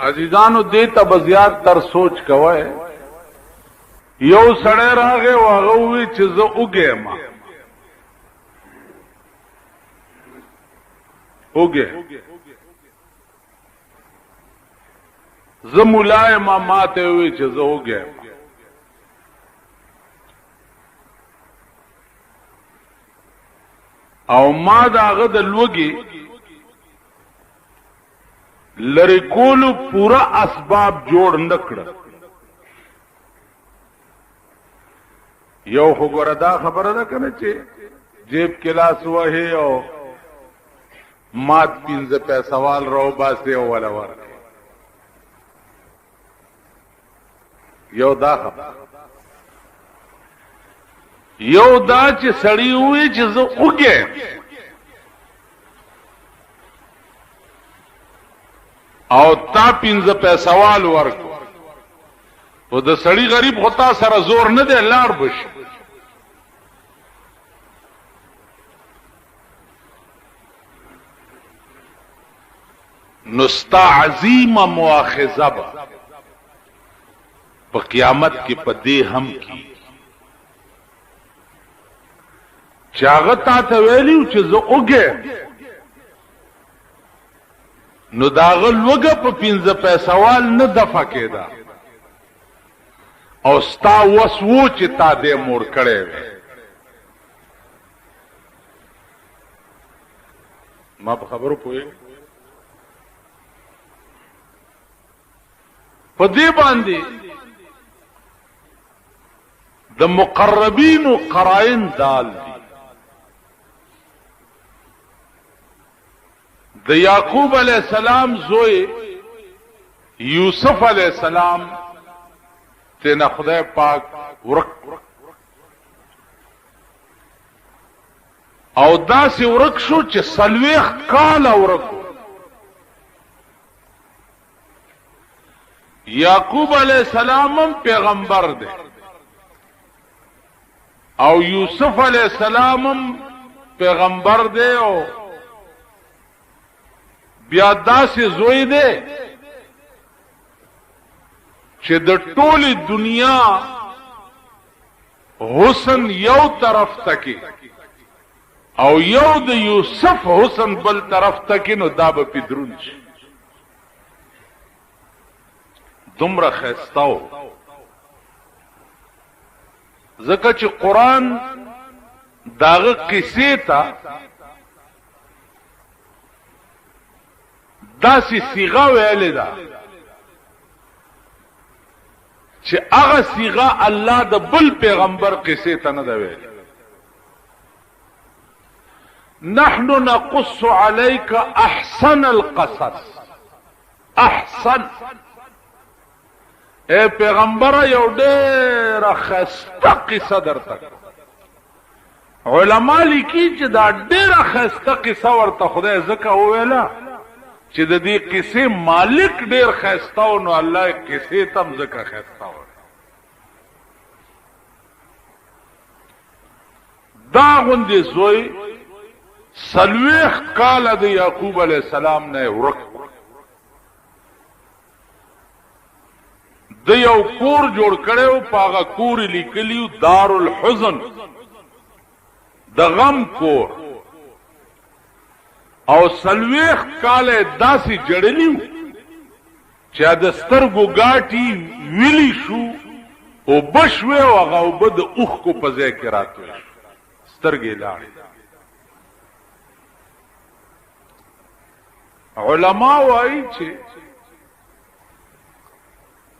عزیزانو دې ته به زیات تر سوچ کوئ. یو سړی راغی او هغه وویل چې زه وږی یم، وږی زه ملا یم، ما ته یې وویل چې زه وږی یم. او ما د هغه د لوږې لرې کولو پوره اسباب جوړ نه کړل. یو خو ګوره دا خبره ده کنه چې جیب کې لاس وهي او مات پنځه پیسوال راو باسي او ولا ورکړي. یو دا خبره، یو دا چې سړی وي چې زه وږی او تا پنځه پیسوال ورکړو، او د سړی غریب خو تا سره زور نه دی، لاړ به شي. نو ستا عظیمه مواخذه به په قیامت کې په دې هم کیږي چې هغه تا ته ویلي چې زه وږی، نو د هغه لوږه په پنځه پیسوال نه دفع کېده او ستا وس وو چې تا دې مور کړی وی. ما په خبرو پوهېږم؟ په دې باندې د مقربینو قرائن دال دي. د یعقوب علیه السلام زوی یوسف علیه السلام تینا خدای پاک ورک او داسې ورک شو چې 40 کاله ورک. یعقوب علیه السلام هم پیغمبر دی او یوسف علیه السلام هم پیغمبر دی، او بیا داسې زوی دی چې د ټولې دنیا حسن یو طرف ته او یو د یوسف حسن بل طرف ته، نو دا به پې دروند شي. دومره ښایسته و، ځکه چې قرآن د هغه قصې ته داسې صیغه ویلې ده چې هغه صیغه الله د بل پیغمبر قصې ته نه ده ویلې. نحن نقص عليك احسن القصص. احسن اے پیغمبر، یو ډېره ښایسته قصه درته. علما لیکي چې دا ډېره ښایسته قصه ورته خدای ځکه وویله چې د دې قصې مالک ډېر ښایسته و، نو الله یې قصې ته هم ځکه ښایسته وویله. دا غوندې زوی 40 کاله د یعقوب علیه السلام نه ورک، د یو کور جوړ کړی و، په هغه کور یې لیکلي دار الحزن، د غم کور، او 40 کاله یې داسې جړلي وو چې د سترګو ګاټي ویلي شو، اوبه شوې او هغه اوبه د اوښکو په ځای کې راتوی شو، سترګې لاړې. علما وایي چې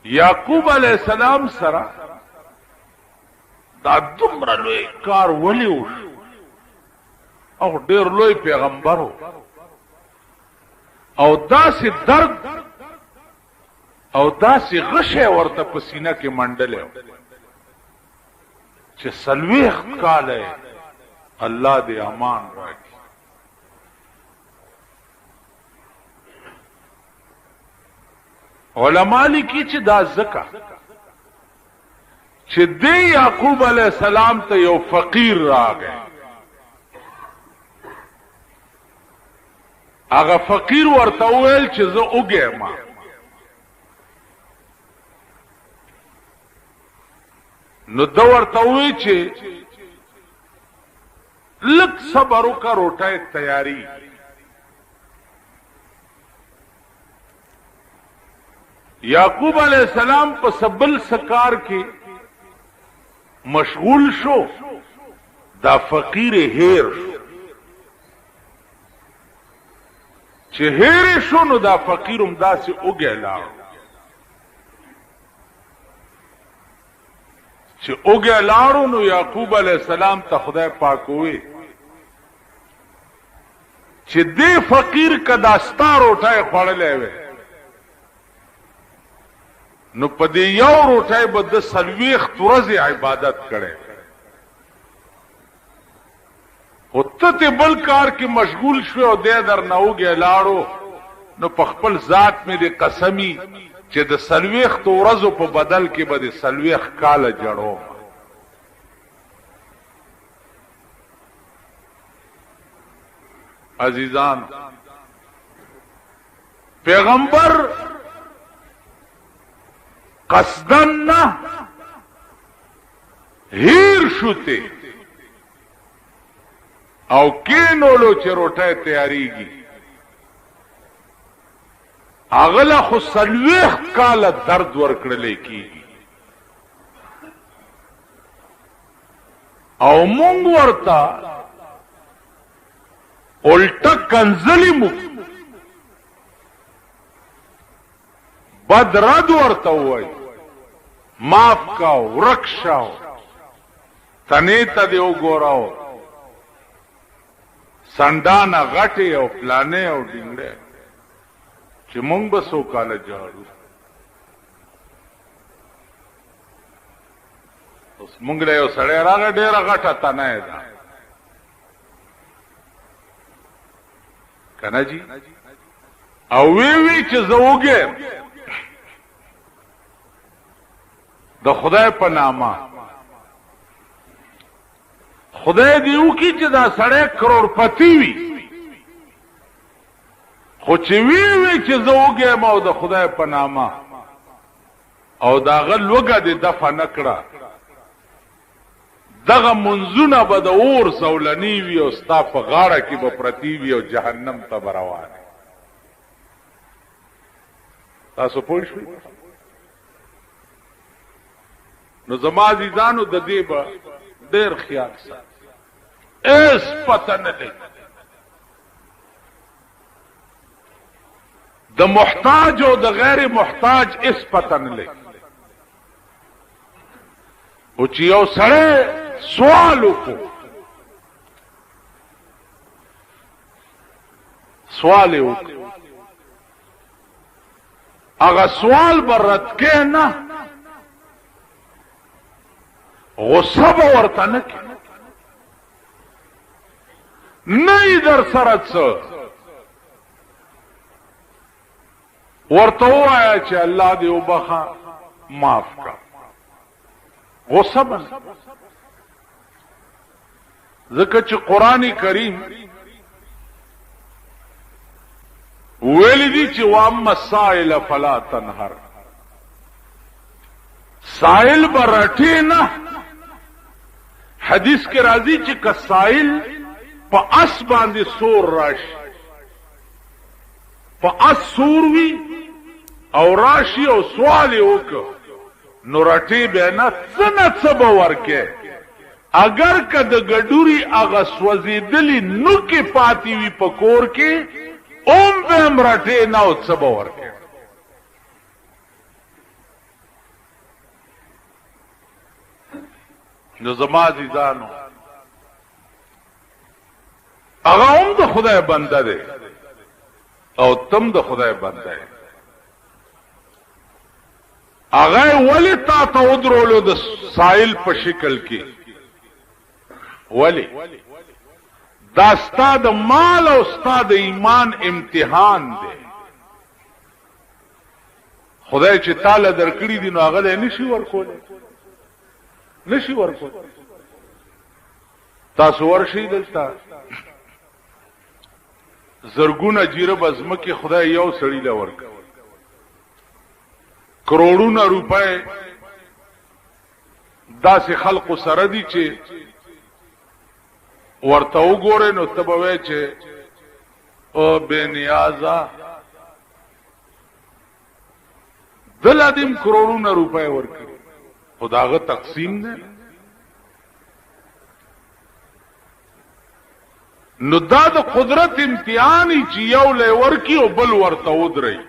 یعقوب علیه السلام سره دا دومره لوی کار ولې وشو؟ او ډېر لوی پیغمبر و، او داسې درد او داسې غشی ورته په سینه کې منډلی و چې 40 کاله الله دې امان راکړي. علما لیکي چې دا ځکه چې دی یعقوب علیه السلام ته یو فقیر راغی، هغه فقیر ورته وویل چې زه وږی یم. نو ده ورته ووی چې لږ صبر وکړه، روټۍ تیاریږي. یعقوب علیه السلام په څه بل څه کار کې مشغول شو، دا فقیر هیر شو. چې هیر شو نو دا فقیر هم داسې وږی لاړو. چې وږی لاړو نو یعقوب علیه السلام ته خدای پاک ووی چې دې فقیر که دا ستا روټۍ خوړلی وی نو په دې یو روټۍ به ده 40 ورځې عبادت کړی، خو ته تې بل کار کې مشغول شوې او دی درنه وږی لاړو، نو په خپل ذات مې دې قسمي چې د 40 ورځو په بدل کې به دې 40 کاله جړوم. عزیزان، پیغمبر قصدن نه هیر شوته او کینولو چې روټۍ تیاریږي، هغه له خو 40 کاله درد ورکړلی کېږي او مونږ ورته الټه کنځلې مو بد رد ورته ووایي، معاف کا، ورک شاو، تنې ته دې وګوراو، سنډانه غټې او پلانې او ډینګړې، چې مونږ به څو کاله جاړو. اوس مونږ له یو سړی راغی، ډېره غټه تنه یې ده که نه جي، او وی وی چې زه وږی یم، د خدای په نامه خدای دې وکړي چې دا سړی کروڑپتی وي، خو چې وی وی چې زه وږی یم او د خدای په نامه او د هغه لوږه دې دفع نه کړه، دغه منځونه به د اور زولنې وي او ستا په غاړه کې به پرتې وي او جهنم ته به روان. تاسو پوه شوئ؟ نو زما عزیزانو د دې به ډېر خیال ساتئ، هېڅ پته نه لګي. د محتاج او د غیر محتاج هېڅ پته نه لګي. او چې یو سړی سوال وکړو، سوال یې وکړو، هغه سوال به رد کې نه، غصه به ورته نه کې، نه یې در سره څه ورته ووایه چې الله دې وبخښه، معاف کړه. غصه به نه، ځکه چې قرآن کریم ویلی دي چې واما السائل فلا تنهر، سائل به رټې نه. حدیث کې راځي چې که سائل په اس باندې سور راشي، په اس سور وي او راشي او سوال یې وکړ، نو رټې به نه، څه نه څه به ورکې. اگر که د ګډوري هغه سوځېدلي نوکې پاتې وي په کور کې، هم به هم رټې نه او څه به ورکې. نو زما عزیزانو، هغه هم د خدای بنده دی او تم د خدای بنده یې. هغه ولې تا ته ودرولو د سایل په شکل کې؟ ولې؟ دا ستا د مال او ستا د ایمان امتحان دی. خدای چې تاله درکړي دي نو هغه له نشي ورکولی، نشي ورکولی. تاسو ورشئ دلته زرګونه جیربه ځمکې خدای یو سړي له ورکړي، کروڑونه روپۍ داسې خلقو سره دي چې ورته وګورې نو ته به وایې چې او بې نیازه، دله دې هم کروړونه روپۍ ورکړي، خو د هغه تقسیم دی. نو دا د قدرت امتحان چې یو له ورکی او بل ورته ودري.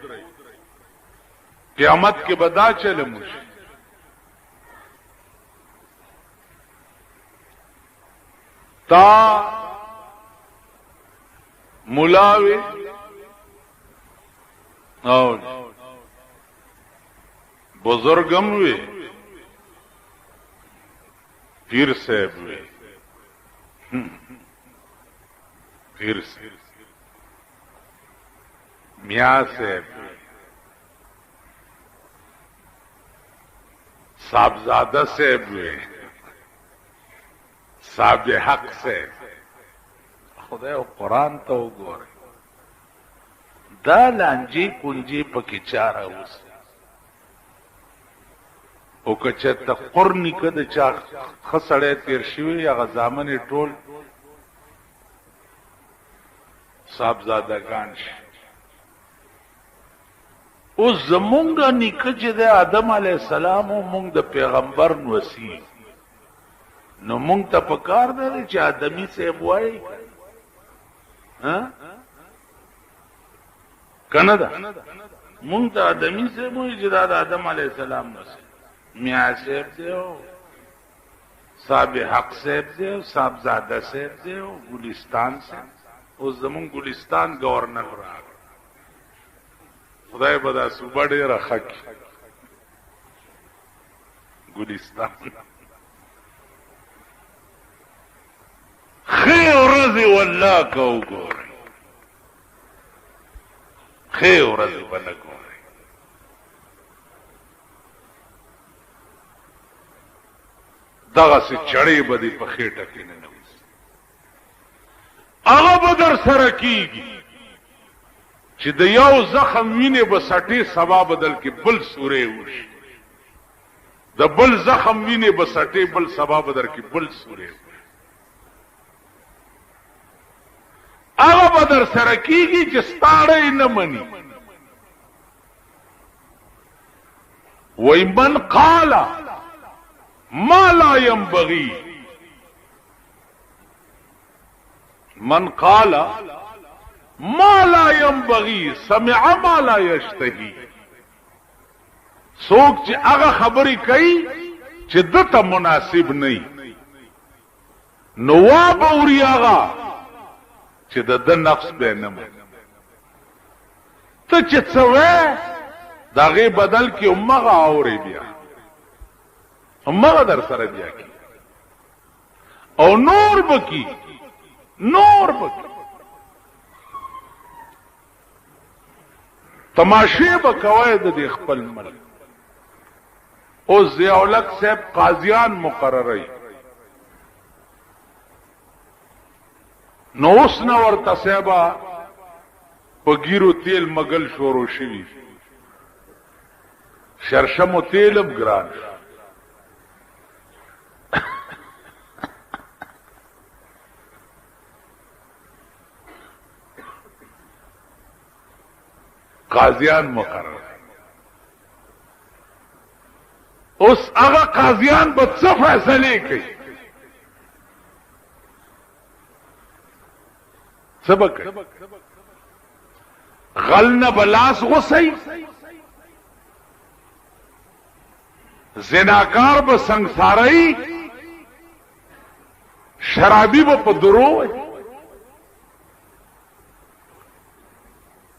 قیامت کې به دا چلم وشي. تا ملاوي او بزرګم وي، پیر صاحب وي، پیر صاحب، میا صاحب وي، صاحبزاده صاحب وي، صاحب حق صاحب. خدای او قرآن ته وګوره، دا لانجې کونجې پکې چا راوستي؟ او که چېرته قر نیکه د چا ښه سړی تېر شوی، هغه زامن یې ټول صاحبزادګان شي. اوس زمونږ نیکه چې دی آدم علیه السلام، مونږ د پیغمبر نوسی، نو مونږ ته پکار دی چې آدمي صاحب وایي که نه ده؟ مونږ ته آدمي صاحب وایي چې دا د آدم علیه السلام نوسی، میا صاحب دی او صاحب حق صاحب دی او صاحبزاده صاحب دی او ګلستان صاحب. اوس زمونږ ګلستان گورنر راغی، خدای به دا صوبه ډېره ښه کړي. ګلستان ښې ورځې والله که وګورئ، ښې ورځې به نه ګورئ. دغسې چړې به دې په خېټه کې ننوځي، هغه به در سره کېږي چې د یو زخم وینې به سټې سبا بدل کې بل سوری وشي، د بل زخم وینې به سټې بل سبا بدل کې بل سوری وشي. هغه به در سره کېږي چې ستاړی نه مني. وایي من قال ما لا ينبغي، من قال ما لا ينبغي سمع ما لا يشتهي. څوک چې هغه خبرې کوي چې ده ته مناسب نه، نو وابه اوري هغه چې د ده نفس به نه مني. ته چې څه وایې د هغې بدل کې همغه اورې، بیا همغه در سره بیا کېږي او نور به کېږي، نور به کېږي. تماشې به کوی د دې خپل ملک. اوس ضیاءالحق صاحب قاضیان مقرروي، نو اوس نه ورته صاحبه په ګیرو تیل مګل شروع شوي، شرشمو تیل هم ګران شو. قاضیان مقرر، اوس هغه قاضیان به څه فیصلې کوي؟ څه به کوي؟ غل نه به لاس غوسوي، زناکار به سنګساروي، شرابي به په درو وایي.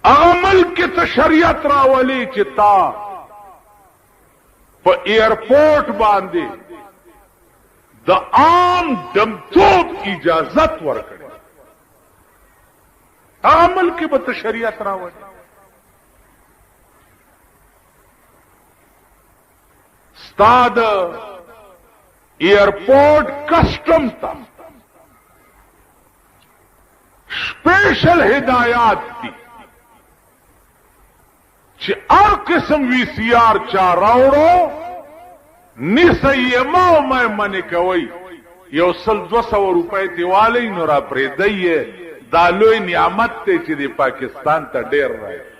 هغه ملک کې ته شریعت راولې چې تا په ایرپورټ باندې د عام دمتوب اجازت ورکړي، هغه ملک کې به ته شریعت راولې. ستا د ایرپورټ کسټم ته سپیشل هدایات دي چې هر قسم وی سی آر چا راوړو نیسئ یې مه او مه یې منع کوئ. یو سل 200 روپۍ ترې والئ نو راپرېږدئ یې. دا لوی نعمت دی چې دې پاکستان ته ډېر راځي.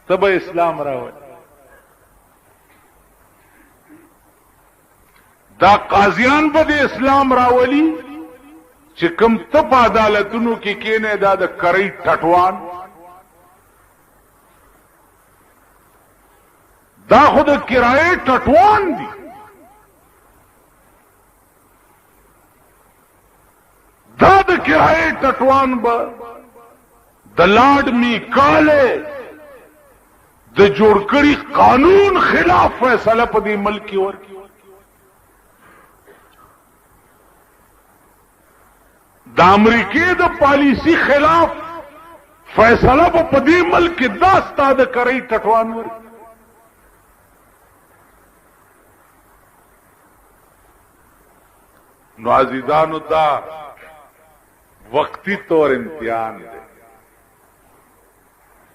ته به اسلام راولې. دا قاضیان به د اسلام راولي چې کوم ته په عدالتونو کې کینې، دا د کرۍ ټټوان، دا خو د کرایې ټټوان دي. دا د کرایې ټټوان به د لاډ میکاله د جوړ کړي قانون خلاف فیصله په دې ملک کې ورکړي. د امریکې د پالیسی خلاف فیصله به په دې ملک کې دا ستا د کرۍ ټټوان ورکړي. نو عزیزانو، دا وقتی طور امتحان دی.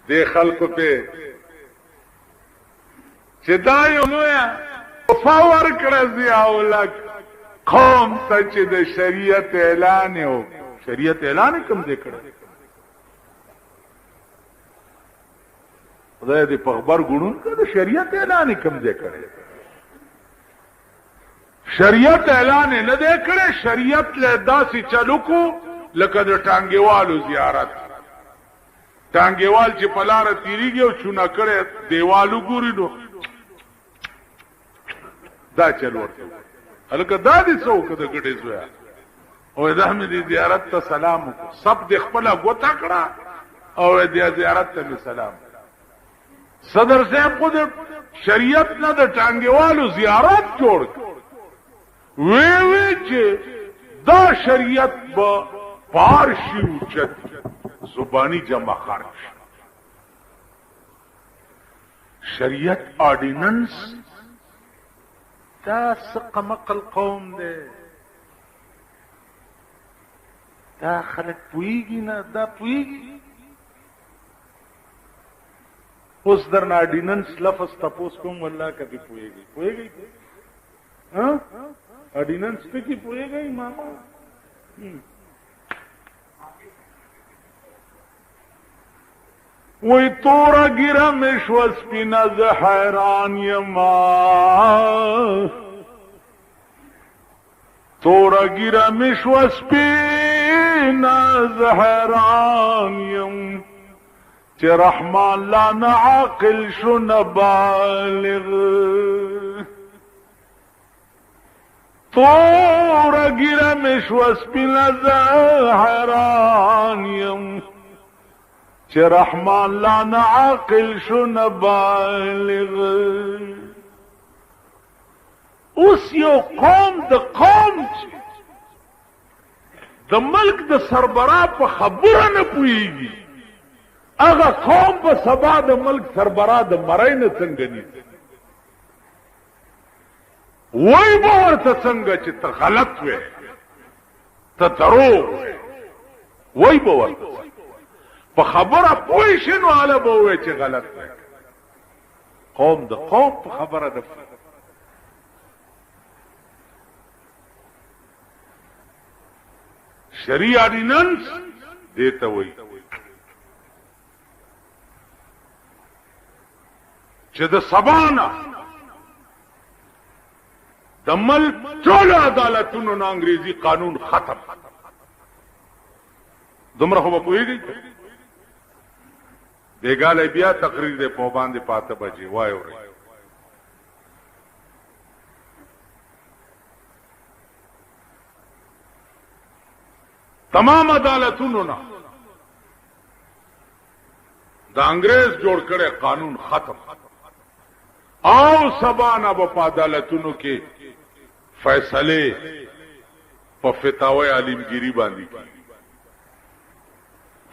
دې خلکو په چې دا یو لویه وفا ورکړه ضیاءالحق قوم ته چې د شریعت اعلان یې وکړ. شریعت اعلان یې کوم ځای کړی؟ خدای دې په غبرګونون کړه. د شریعت اعلان یې کوم ځای کړی؟ شریعت اعلان یې نه دی کړی. شریعت له داسې چلو کو لکه د ټانګیوالو زیارت. ټانګیوال چې په لاره تېرېږي او چونه کړی دیوال وګوري نو دا چل ورته وکړي، هلکه دا دې څه وکړه د ګډې زویه؟ او دا مې دې زیارت ته سلام وکړو. سب دې خپله ګوته کړه او دې زیارت ته مې سلام. صدر صاحب خو د شریعت نه د ټانګیوالو زیارت جوړ کړ. وی وی چې دا شریعت به پار شي اوچت زبانی جمع خرج. شریعت آرډیننس دا څه قمقل قوم دی، دا خلک پوهېږي نه، دا پوهېږي. اوس درنه آرډیننس لفظ تپوس کوم، والله که پرې پوهېږئ. پوهېږئ؟ ها، آرډیننس ټکي پوهېږئ ماما؟ وی توره ږیره مې شوه سپینه، زه حیران یمه. توره ږیره مې شوه سپینه، زه حیران یم چې رحمان لا نه عاقل شو نه بالغ. توره ږیره مې شوه سپینه، زه حیران یم چې رحمان لا نه عاقل شو نه بالغ. اوس یو قوم د قوم چې د ملک د سربرا په خبره نه پوهېږي، هغه قوم په سبا د ملک سربرا د مرۍ نه څنګه نیسي؟ وایي به ورته څنګه چې ته غلط وې، ته دروغ وې. وایي به ورته په خبره پوه شي نو هله به ووایي چې غلط دی. قوم د قوم په خبره نه پوهېږي. شریع آرډیننس دې ته وایي چې د سبا نه د ملک ټولو عدالتونو نه انګریزي قانون ختم. دومره خو به پوهېږئ. بېګالی بیا تقریر دی په باندې په 8 بجې، وایې اورئ. تمام عدالتونو نه د انګريز جوړ کړی قانون ختم، او سبا نه به په عدالتونو کې فیصلې په فتاوی عالمګیری باندې کیږي.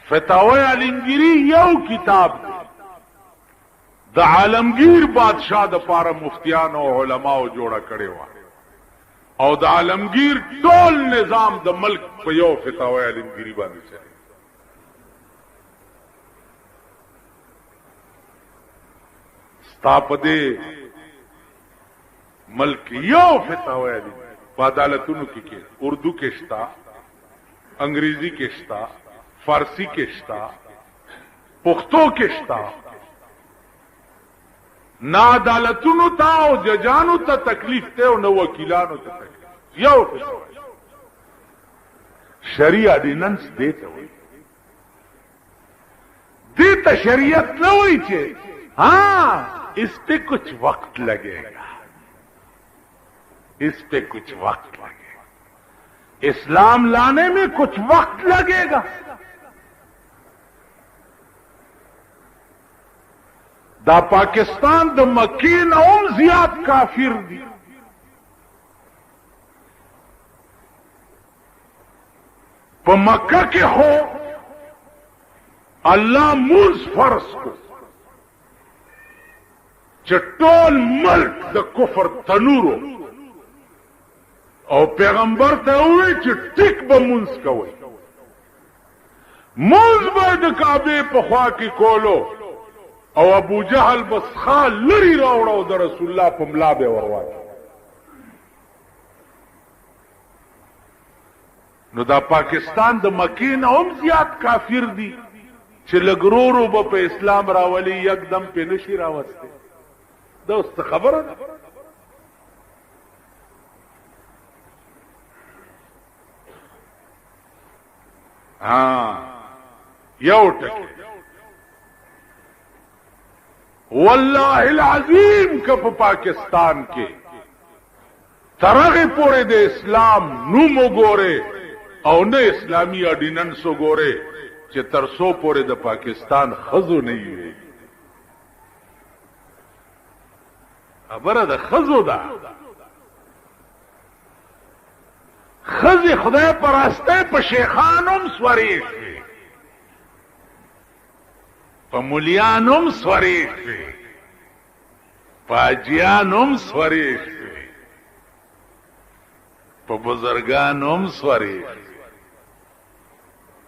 فتاوی عالمګیری یو کتاب دی د عالمگیر بادشاہ د پاره مفتیانو او علماو جوړه کړې وه، او د عالمگیر ټول نظام د ملک په یو فتاوی عالمګیری باندې چلی. ستا په دې ملک یو فتاوی دي په عدالتونو کې کې اردو کې شتا، انګریزي کې شتا، فارسی کې شتا، پښتو کې شتا. نه عدالتونو ته او ججانو ته تکلیف ته او نه وکیلانو ته تکلیف. یو فتوا شریع آرډیننس دی ته وایي، دې ته شریعت نه وایي چې ها اس پہ کچھ وقت لگے گا، اس پہ کچھ وقت لگے گا، اسلام لانے میں کچھ وقت لگے گا. دا پاکستان د مکې نه هم زیات کافر دي. په مکه کې خو الله موز فرض کو چې ټول ملک د کفر تنورو، او پیغمبر ته وویل چې ټیک به مونځ کوئ. مونځ به د کعبې په خوا کې کولو، او ابو جهل به سخا لرې راوړه او د رسول الله په ملا به یې ورواچوه. نو دا پاکستان د مکې نه هم زیات کافر دي چې لږ ورو به په اسلام راولي، یکدم پې نه شي راوستی. دا اوس څه خبره ده؟ ها یو ټکی والله العظیم که په پاکستان کې تر هغې پورې د اسلام نوم وګورې او نه اسلامي آرډیننس وګورې چې تر څو پورې د پاکستان ښځو نه وي. خبره د ښځو ده. ښځې خدای پرستی په شیخانو هم سورې شوې، په ملیانو هم سورې شوې، په حاجیانو هم سورې شوې، په بزرګانو هم سورې شوې.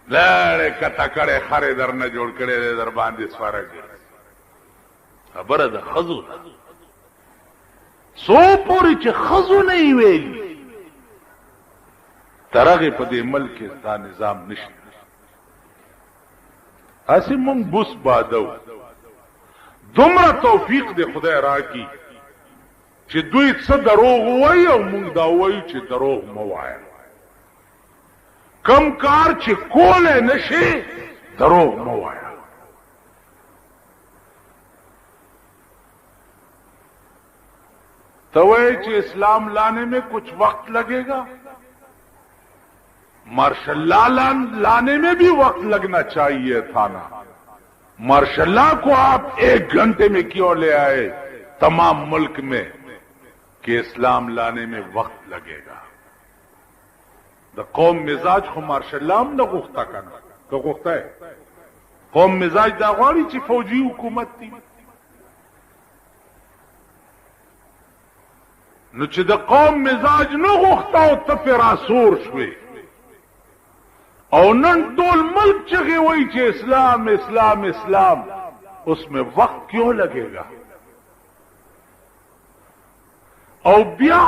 لاړې کته کړې خرې درنه جوړ کړی دی، در باندې سوره ګرځي. خبره د ښځو ده. څو پورې چې ښځو نه یې ویلي تر هغې په دې ملک کې دا نظام نشته. هسې مونږ بوس بادو. دومره توفیق دې خدای راکړي چې دوی څه دروغ ووایي او مونږ دا ووایو چې دروغ مه وایه. کم کار چې کولی نه شي دروغ مه وایه. ته وایې چې اسلام لانے میں کچھ وقت لگے گا، مارشل لا لانے میں بھی وقت لگنا چاہیے تھا نا. مارشل لا کو آپ 1 گھنٹے میں کیوں لے آئے تمام ملک میں کہ اسلام لانے میں وقت لگے گا؟ د قوم مزاج خو مارشل لا هم نه غوښته که نه؟ که غوښته یې؟ قوم مزاج دا غواړي چې فوجي حکومت دی. نو چې د قوم مزاج نه غوښته او ته پرې راسور شوې، او نن ټول ملک چغې وایي چې اسلام اسلام اسلام، اس میں وقت کیوں لگے گا؟ او بیا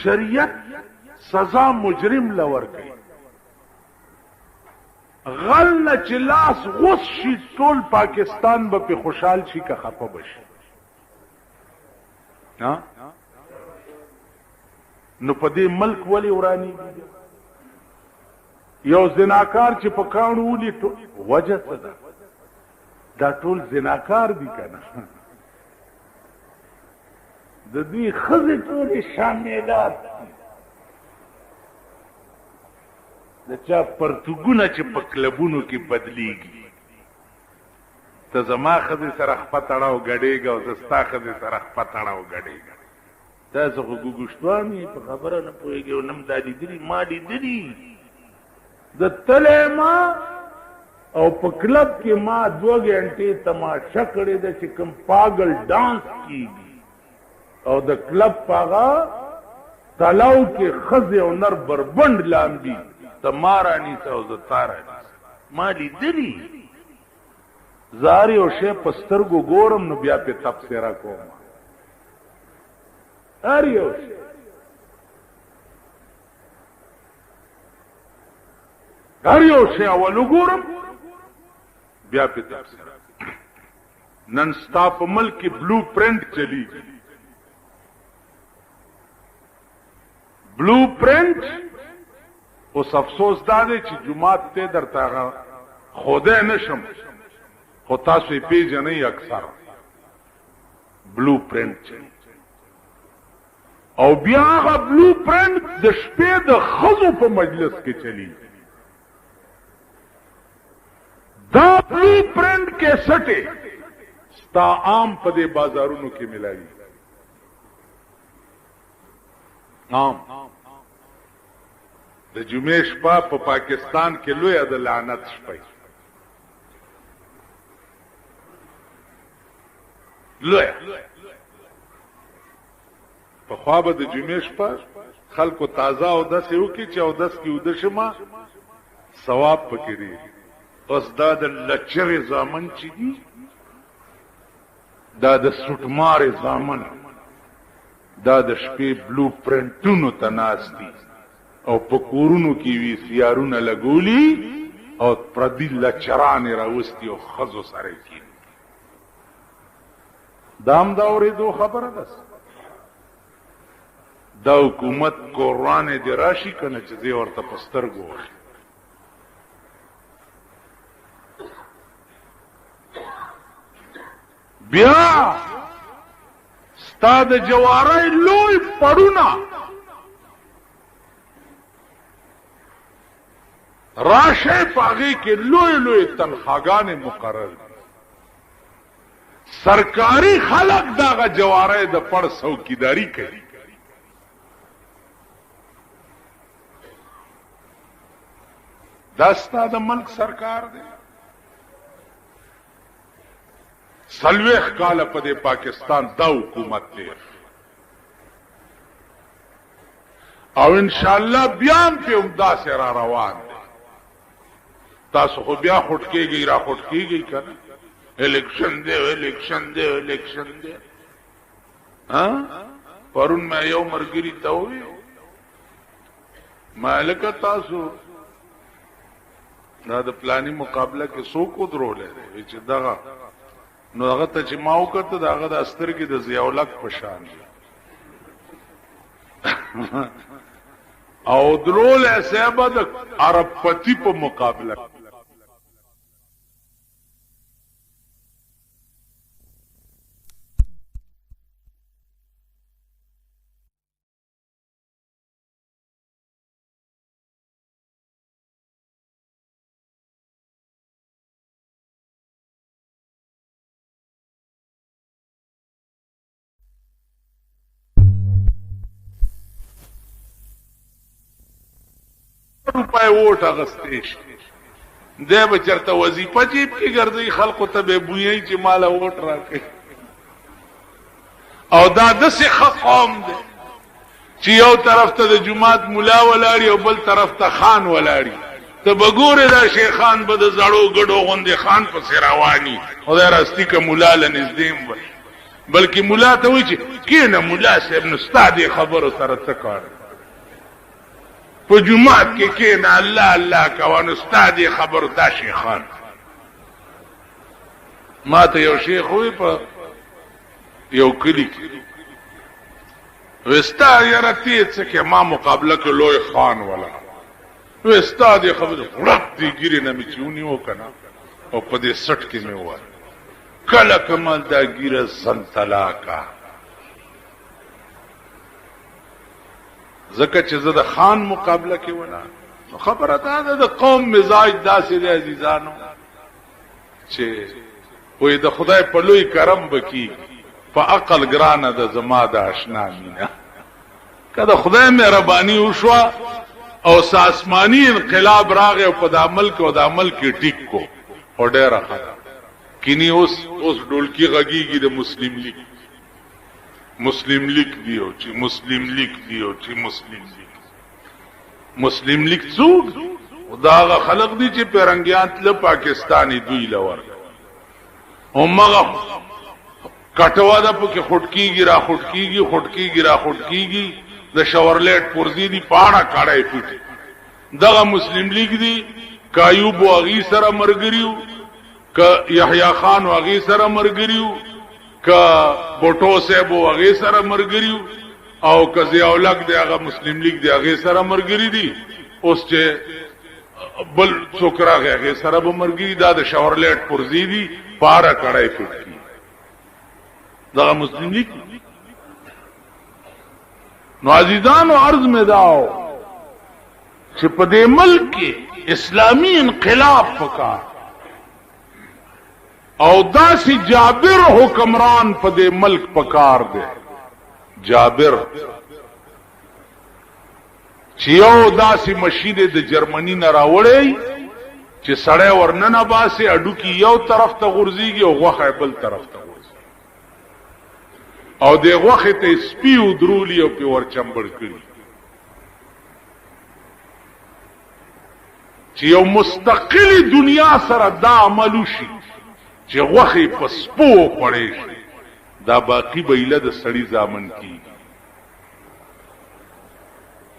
شریعت سزا مجرم له ورکوي. غل نه چې لاس غوڅ شي ټول پاکستان به پرې خوشحال شي که خفه به شي. نو په دې ملک ولې ورانېږي؟ یو زناکار چې په کاڼو ولي وجه څه ده؟ دا ټول زناکار دي که نه؟ د دوی ښځې ټولې شاملات دي. د چا پرتوګونه چې په کلبونو کې بدلیږي، ته زما ښځې سره خپه تړه او ګډېږه او زه ستا ښځې سره خپه تړه او ګډېږه. تاسو خو ګوګوشتوان یې، په خبره نه پوهېږئ او نه هم دا لیدلي. ما لیدلي د تلی ما او په کلب کې ما 2 غنټې تماشه کړې ده چې کوم پاګل ډانس کیږي، او د کلب په هغه تلاو کې ښځې او نر بربنډ لامبي. ته ما رانیسه او زه تا رانیسه. ما لیدلي. زه هر یو شی په سترګو ګورم نو بیا پې تبصره کوم. هر یو شی. هر یو شی اول وګورم بیا پې تبصره. نن ستا په ملک کې بلو پرنټ چلیږي. بلو پرنټ اوس افسوس دا دی چې جومات ته درته هغه ښودی نه شم، خو تاسو یې پېژنئ اکثر. بلو پرنټ چلیږي او بیا هغه بلو پرنټ د شپې د ښځو په مجلس کې چلیږي. دا بلو پرنټ کیسټې ستا عام په دې بازارونو کې ملاوي. عام د جمعې شپه په پاکستان کې لویه د لعنت شپه، لویه. پخوا به د جمعې شپه خلکو تازه اودس یې وکړي چې اودس کې اوده شمه ثواب پکې ډېر. اوس دا د لچرې زامن چې دي، دا د سوټمارې زامن، دا د شپې بلو پرنټونو ته ناست دي او په کورونو کې وي سیارونه لګولي او پردي لچران یې راوستي او ښځو سره یې کښېني. دا هم د اورېدو خبره ده. دا حکومت کورانې دې راشي که نه چې زه ورته په سترګو وښیم. بیا ستا د جوارۍ لوی پړونه راشه، په هغې کې لوی لوی تنخواګانې مقرر دي. سرکاري خلک دغه جوارۍ د پړ څوکیداري کوي. دا ستا د ملک سرکار دی. 40 کاله په دې پاکستان دا حکومت تیر او ان شاء الله بیا هم پې همداسې را روان دی. تاسو خو بیا خټ کېږئ را خټ کېږئ که نه؟ الیکشن دی، الیکشن دی، الیکشن دی. پرون مې یو ملګري ته وویل، ما لکه تاسو دا د پلانی مقابله کې څوک ودرولی دی چې دغه، نو هغه ته چې ما وکتل د هغه د سترګې د ضیاءالحق په شان دی او درولی صاحب د عرب پتی په مقابله. روپۍ ووټ اغستې شي، دی به چېرته وظیفه جیب کې ګرځي، خلکو ته به بویي چې ماله ووټ راکوي. او دا داسې ښه قوم دی چې یو طرف ته د جومات ملا ولاړي او بل طرف ته خان ولاړي. ته به ګورې دا شیخان به د زړو ګډو غوندې خان پسې رواني. خدای راستي که ملا له نږدې هم ورشي، بلکې ملا ته وایي چې کښېنه ملا صاحب، نو ستا دې خبرو سره څه کار؟ په جومات کې کښېنه، الله الله کوه، نو ستا دې خبرو. دا شیخان ما ته یو شیخ ووایي په یو کلي کې، وستا یاره ته څه کې ما مقابله کې لوی خان ولا، وستا دې خبرې غړپ دې ګیرې نه مې چې ونیو که نه او په دې سټ کې مې وویل کله کمال دا ګیره زنتلا کا، ځکه چې زه د خان مقابله کې ولاړ. نو خبره دا ده د قوم مزاج داسې دی عزیزانو چې وایي د خدای په لوی کرم به کېږي، په عقل ګرانه ده زما د اشنا مینه. که د خدای مهرباني وشوه او څه آسماني انقلاب راغی او په دا ملک او دا ملک یې ټیک کو، خو ډېره ښه ده. کینی اوس اوس ډولکي غږېږي د مسلم لیګ، مسلم لیګ دی او چې مسلم لیګ دی او چې مسلم لیګ. مسلم لیګ څوک؟ دا هغه خلک دي چې پیرنګیان تله پاکستان یې دوی له ورکړ. همغه کټوه ده پکې خټکیږي را خټکیږي، خټکیږي را خټکیږي، د شورلیټ پرزې دي، پاړه کاړه یې پټي. دغه مسلم لیګ دي، که ایوب و هغې سره ملګري وو، که یحیی خان و هغې سره ملګري وو، که بوټو صاحب و هغې سره ملګري وو، او که ضیاءالحق دی هغه مسلم لیګ دی هغې سره ملګري دي. اوس چې بل څوک راغی هغې سره به ملګري. دا د شورلیټ پرزې دي، پاره کړی پټ کړي. دغه مسلم لیګ. نو عزیزانو عرض مې داو چې په دې ملک کې اسلامي انقلاب پکار او داسې جابر حکمران په دې ملک پکار دی. جابر چې یو داسې مشین د جرمني نه راوړی چې سړی ورننه باسي، هډوکي یو طرف ته غورځېږي او غوښه یې بل طرف ته غورځېږي، او دې غوښې ته یې سپي ودرولي او پرې ورچمبړ کړي. چې یو مستقلې دنیا سره دا عمل وشي چې غوښې په سپو وخوړی شي، دا باقي به ایله د سړي زامن کېږي.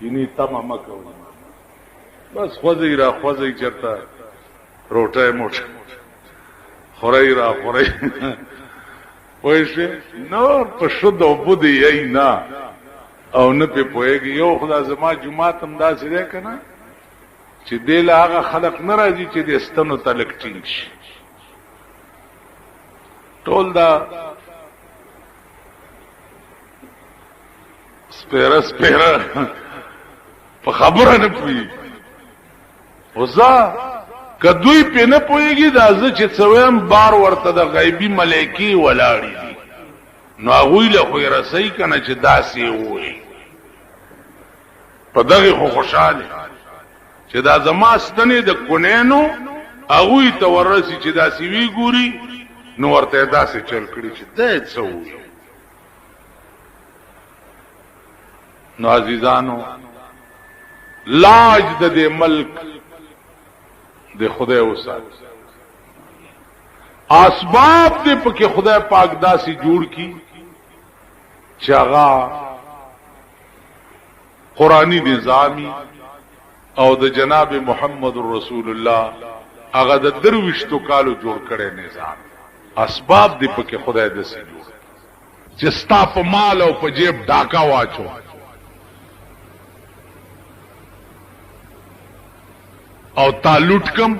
یعنی تمه مه کوئ، بس خوځئ را خوځئ، چېرته روټۍ موټۍ خورئ را خورئ، پوه شوې؟ نور په شد او بد یئ نه، او نه پرې پوهېږي. یو خو دا زما جومات هم داسې دی که نه چې دې له هغه خلق نه راځي چې دې ستنو ته لږ ټینګ شي. ټول دا سپېره سپېره په خبره نه پوهېږي. خو ځه که دوی پې نه پوهېږي، دا زه چې څه وایم بار ورته د غیبي ملایکې ولاړې دي، نو هغوی له خو یې رسوي که نه چې داسې یې ووایي. په دغې خو خوشحاله چې دا زما ستنې د کونینو هغوی ته ورسي چې داسې وی ګوري، نو ورته یې داسې چل کړي چې دی څه ووایي. نو عزیزانو لاج د دې ملک د خدای وساتي، اسباب دې پکې خدای پاک داسې جوړ کی چې هغه قرآنی نظامی او د جناب محمد رسول الله هغه د 23 کالو جوړ کړی نظام، اسباب دې پکې خدای داسې جوړ چې ستا په مال او په جیب ډاکا واچو. او تا لوټ کم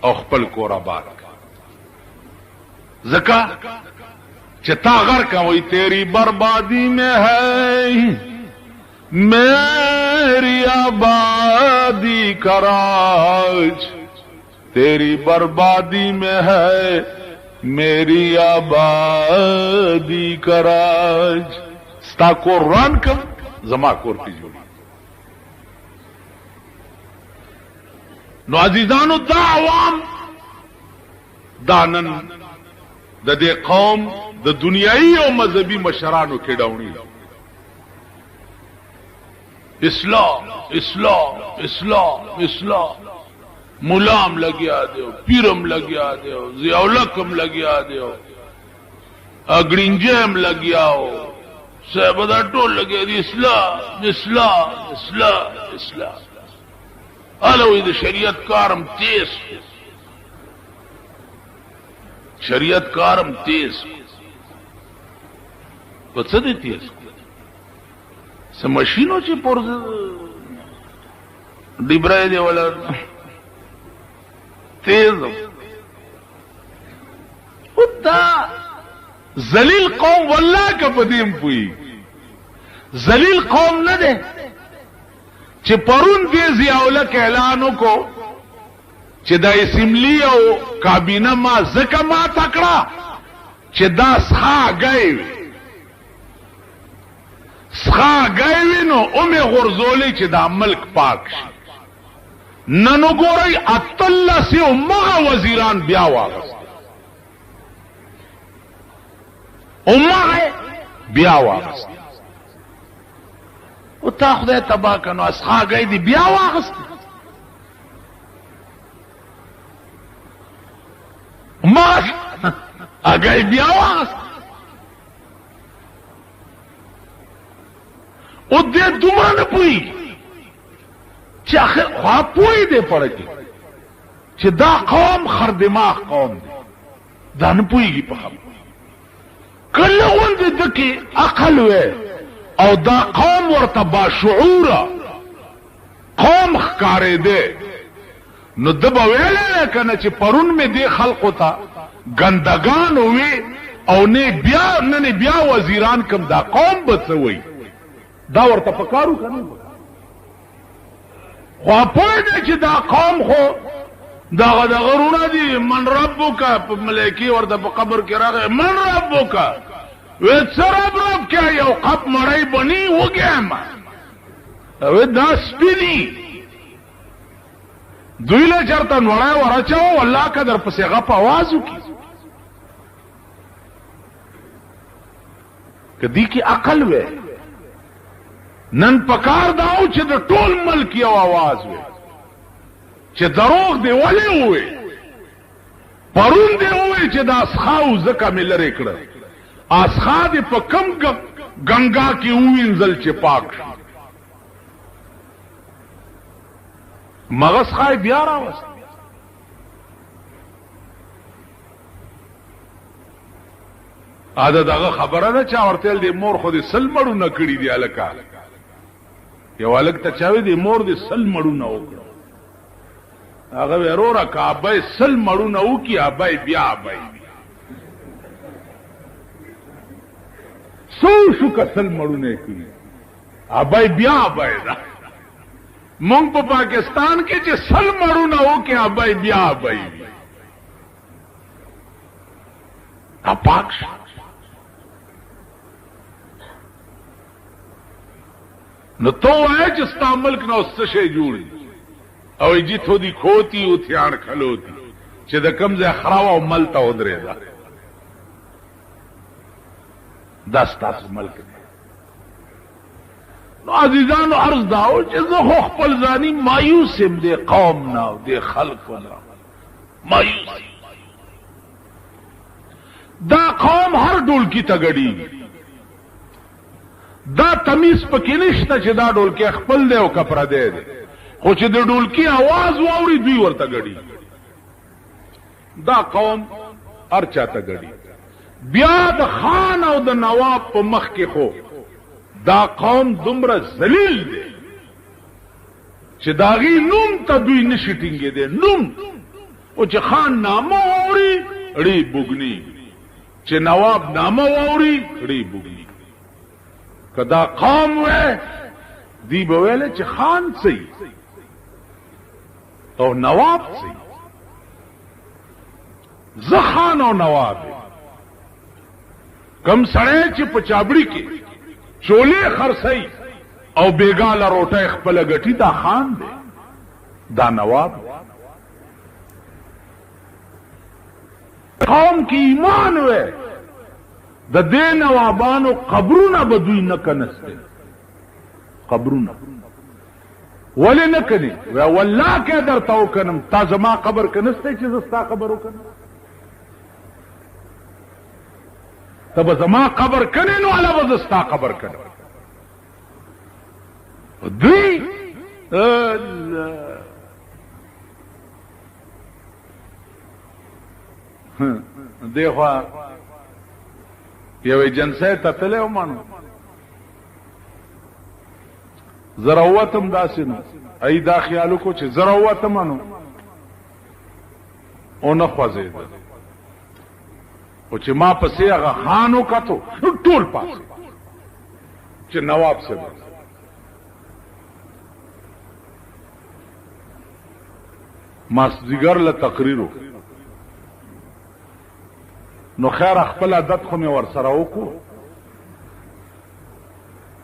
او خپل کور آباد کم، ځکه چې تا غرق وای. تیری بربادی میں ہے میری آبادی کا راج، تیری بربادی میں ہے میری آبادی کا راج. ستا کور وران کم، زما کور پی جوړ. نو عزیزانو دا عوام دا نن د دې قوم د دنیایي او مذهبي مشرانو کې ډاوني. اسلام اسلام اسلام اسلام، ملام لګیا دی، پیرم لګیا دی، ضیاءالحق هم لګیا دی، اګړینجی هم لګیا و، صاحب دا ټول لګیا دي. اسلام اسلام اسلام اسلام. هله وایي د شریعت کارم تیز، شریعت کارم تیز. په څه دی تیز؟ څه مشینو چې پر ډبرې دی ولا تیز. او دا ذلیل قوم والله که په دې هم پوهېږي، ذلیل قوم نه دی چې پرون دې ضیاءالحق اعلان وکړو چې دا اسمبلی او کابینه ما ځکه ماته کړه چې دا سخا ګی وي، سخا ګی وي، نو ومې غورځولې چې دا ملک پاک شي. نن وګورئ 18 یې همغه وزیران بیا واغستل، همغه بیا واغستل. او تا خدای تباه کړه، نو اسخاګۍ دې بیا واغستې. همغه هګۍ بیا واخیسته. او دې دومره نه پوهېږي چې اخر خو پوه دی پړه کې چې دا قوم خردماغ قوم دی، دا نه پوهېږي په خبره. کله غوندې ده کې عقل وی او دا قوم ورته باشعوره قوم ښکارېدی، نو ده به ویلی وی که نه چې پرون مې دې خلقو ته ګندګان ووی او نه بیا نن بیا وزیران کم، دا قوم به څه وایي؟ دا ورته پکار و که نه؟ خو پوه دی چې دا قوم خو دغه دغه وروڼه دي. من ربک، په ملایکې ورته په قبر کې راغی، من ربک، وی څه رب رب کې یو قپ مړی بني وږی یم. وی دا سپي دي، دوی له چېرته نوړی ور اچوه، والله که در پسې غپ اواز وکړي. که دې کې عقل وی، نن پکار دا و چې د ټول ملک یو اواز وی چې دروغ دی ولې ووی، پرون دی ووی چې دا اسخا و ځکه مې لرې کړه، اسخا دې په کم ګنګا کې ووینځل چې پاک شو، مغز خای بیا راوست. دا دغه خبره ده چا ورته دې مور خو دې سل مړونه کړي دي. هلکه یو هلک ته چا وی دې مور دې سل مړونه وکړه، هغه وروره که ابای سل مړونه وکړي ابای بیا ابای څه وشو، که سل مړونه یې کړي ابای بیا ابای ده. مونږ په پاکستان کې چې سل مړونه وکړي ابای بیا ابای وي. دا پاک شو. نو ته وایې چې ستا ملک نه اوس څه شی جوړ دي، او جتھو دی کھوتی اتھے آن کھلوتی، چې د کم ځای خره وه او مل ته ودرېده. دا ستاسو ملک دی. نو عزیزانو عرض دا و چې زه خو خپل ځاني مایوس یم دې قوم نه او دې خلکو نه مایوس. دا قوم هر ډولکي ته ګډېږي، دا تمیز پکې نشته چې دا ډولکی خپل دی او که پردی دی، خو چې د ډولکي اواز واوري دوی ورته ګډېږي. دا قوم هر چا ته ګډېږي. بیا د خان او د نواب په مخ کې خو دا قوم دومره ذلیل دی چې د هغې نوم ته دوی نشي ټینګېدی. نوم او چې خان نامه واوري ړې بوږنېږي، چې نواب نامه واوري ړې بوږنېږي. که دا قوم وی دی به ویلی چې خان څه او نواب څه، زه خان او نواب یم. کم سړی چې په چابړي کې چولې خرڅوي او بېګا له روټۍ خپله ګټي، دا خان دی، دا نواب دی. قوم کې ایمان وی، د دې نوابانو قبرونه به دوی نه کنستل. قبرونه ولې نه کني؟ وی والله که درته وکنم، تا زما قبر کنستی چې زه ستا قبر وکنم؟ ته به زما قبر کنې نو هله به زه ستا قبر کنم. دوی دیخوا یو ایجنسۍ ته تللی وم، نو زه راووتم داسې، نو ای دا خیال وکړو چې زه راووتم نو ونه خوځېده، خو چې ما پسې هغه خان وکتو ټول پاسې چې نواب صاحب. مازدیګر له تقریر وکړو، نو خیر خپل عادت خو مې ورسره وکړو،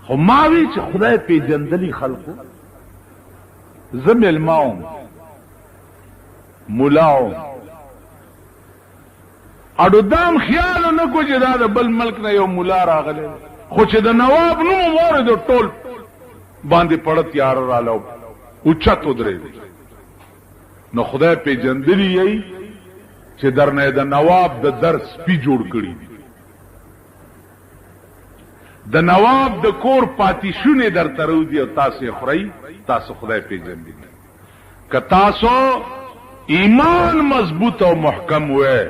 خو ما وی چې خدای پیژندلي خلکو، زه مېلمه وم، ملا وم، اډو دام خیال نه کو چې دا د بل ملک نه یو ملا راغلی، خو چې د نواب نوم واورېدو ټول باندې پړه تیاره راله اوچت ودرېدل. نو خدای پیژندلي یی چې درنه د نواب د در سپي جوړ کړي دي، د نواب د کور پاتې شونې درته راوځي او تاسو یې خورئ. تاسو خدای پېژندي نه. که تاسو ایمان مضبوط او محکم وی،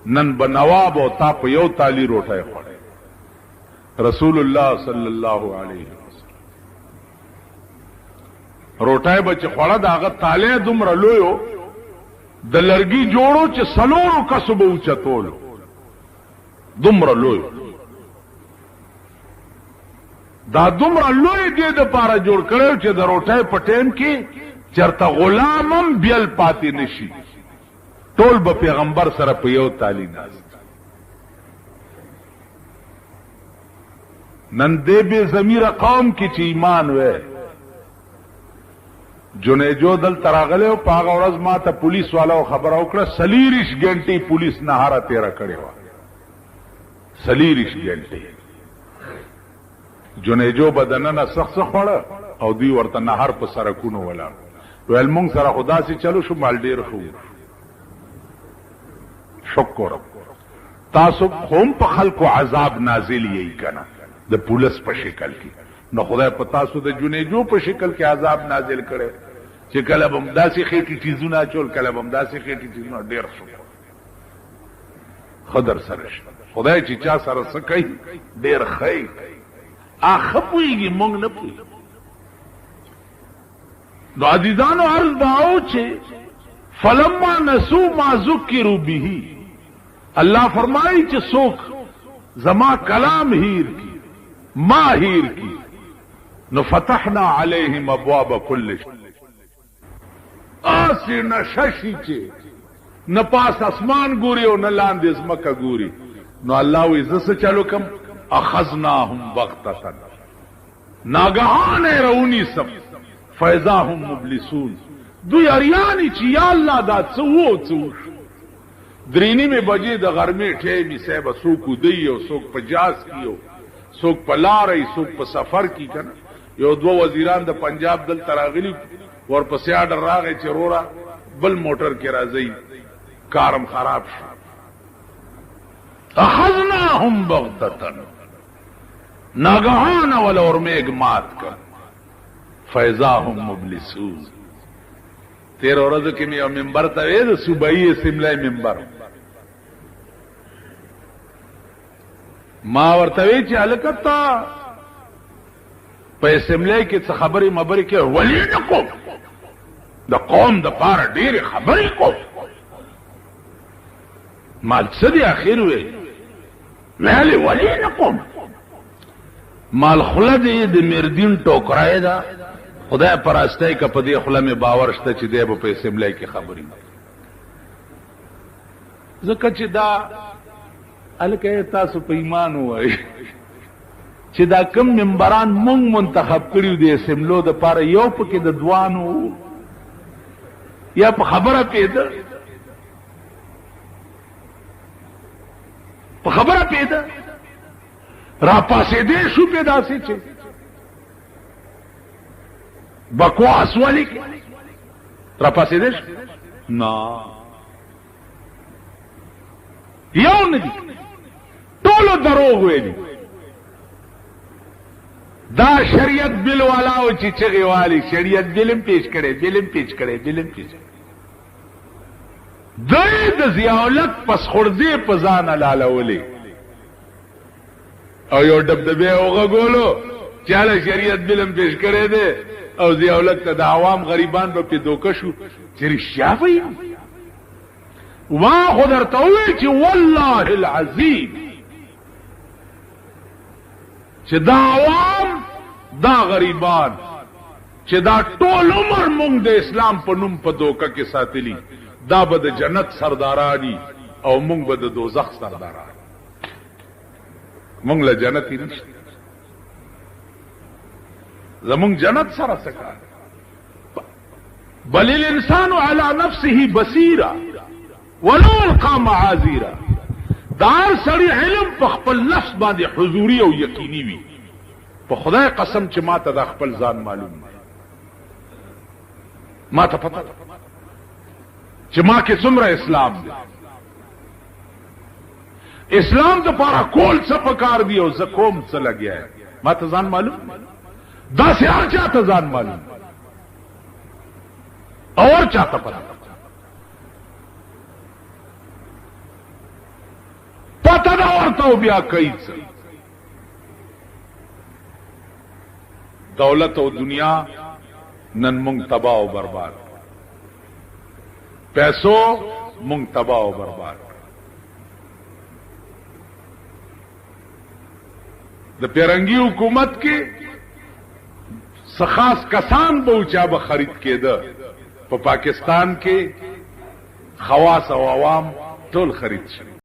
نن به نواب او تا په یو تالي روټۍ خوړی. رسول الله صلی الله علیه وسلم روټۍ به چې خوړه، د هغه تالی دومره لوی و، د لرګي جوړو چې څلورو کسو به اوچتولو، دومره لوی. دا دومره لوی دې دپاره جوړ کړی چې د روټۍ په ټایم کې چېرته غلام هم بیل پاتې نشي، ټول به پیغمبر سره په یو تالي ناست. نن دې بې ضمیره قوم کې چې ایمان وی، جنیجو دلته راغلی و، په هغه ورځ ما ته پولیس والاو خبره وکړه، 24 ګنټې پولیس نهاره تېره کړې وه، 24 ګنټې. جنیجو به دننه سخت څه خوړه او دوی ورته نهر په سرکونو ولاړ. ویل مونږ سره خو داسې چلو شو، مال ډېر ښه وشو، شکر. تاسو خو هم په خلکو عذاب نازل یئ که نه د پولس په شکل کې، نو خدای په تاسو د جنیجو په شکل کې عذاب نازل کړی چې کله به هم داسې خېټې ټیزونه اچول، کله به هم داسې خېټې ټیزونه. ډېر شکر ښه در سره شي. خدای چې چا سره څه کوي ډېر ښه یې کوي، هغه ښه پوهېږي، موږ نه پوهېږو. نو عزیزانو عرض دا و چې فلما نسو ما ذکروا به، الله فرمایي چې څوک زما کلام هیر کی، ما هیر کی، نو فتحنا علیهم ابواب کل شیء. داسې نشه شي چې نه پاس اسمان ګوري او نه لاندې ځمکه ګوري. نو الله وایي زه څه چل وکړم؟ اخذناهم بغتة، ناګهانه یې راونیسم، فاذا هم مبلسون. دوی اریاني چې یا الله دا څه وو او څه وشو. 3:30 بجې د غرمې ټیمي صاحب، څوک وده یي او څوک په جاز کې او څوک په لاره یي، څوک په سفر کې که نه. یو دوه وزیران د پنجاب دلته راغلي، ورپسې آرډر راغی چې روره بل موټر کې راځئ، کارم خراب شو. اخذناهم بغتة، ناګهانه ول اورمېږ مات کړ، فاذا هم مبلسون. تېره ورځو کې مې یو ممبر ته ویل، د صوبایي اسمبلۍ ممبر، ما ورته وی چې هلکه ته په اسمبلۍ کې څه خبرې مبرې کوې؟ ولې نه کوم، د قوم دپاره ډېرې خبرې کوم. مال څه دې اخر وی؟ ویلې ولې نه کوم. مال خوله دې د مردین ټوکری ده، خدای پراستی که په دې خوله مې باور شته چې دی به په اسمبلۍ کې خبرې وکړي. ځکه چې دا هلکه تاسو په ایمان ووایئ چې دا کم ممبران مونږ منتخب کړي د اسمبلو دپاره، یو پکې د دوانو یا په خبره پیده، په خبره پیده را پاسېدې شو پې داسې چې بکواس ولي را پاسېدې شو نه، یو نه دي، ټولو دروغ ویلي. دا شریعت بل والاو چې چغې والي، شریعت بل هم پیش کړی، بل هم پیش کړی، بل هم پیش کړی. دوی د ضیاءالحق پسخوړدې په ځان حلالولې او یو دبدبه وغږولو چې هله شریعت بل هم پیش کړی دی، او ضیاءالحق ته د عوام غریبان به پرې دوکه شو چې رښتیا وایي. ما خو درته وویل چې والله العظیم چې دا عوام، دا غریبان چې دا ټول عمر مونږ د اسلام په نوم په دوکه کې ساتلی، دا به د جنت سردارانی او مونږ به د دوزخ سرداران. مونږ له جنت نشته، زمونږ جنت سره څه کار؟ بل الانسان على نفسه بصیرا ولو القى معاذیرا. دار سړی علم په خپل نفس باندې حضوري او یقیني وي. په خدای قسم چې ما ته دا خپل ځان معلوم دی، ما ته پته ده چې ما کې څومره اسلام دی. اسلام د پاره کول څه پکار دی او زه کوم څه لګیا یم، ما ته ځان معلوم، داسې هر چا ته ځان معلوم او هر چا ته پته پته ده ورته، او بیا کوي څه. دولت او دنیا نن مونږ تباه او برباد، پیسو مونږ تباه او برباد. د پیرنګي حکومت کې څه خاص کسان به چا به خرید کېده، په پاکستان کې خواص او عوام ټول خرید شي.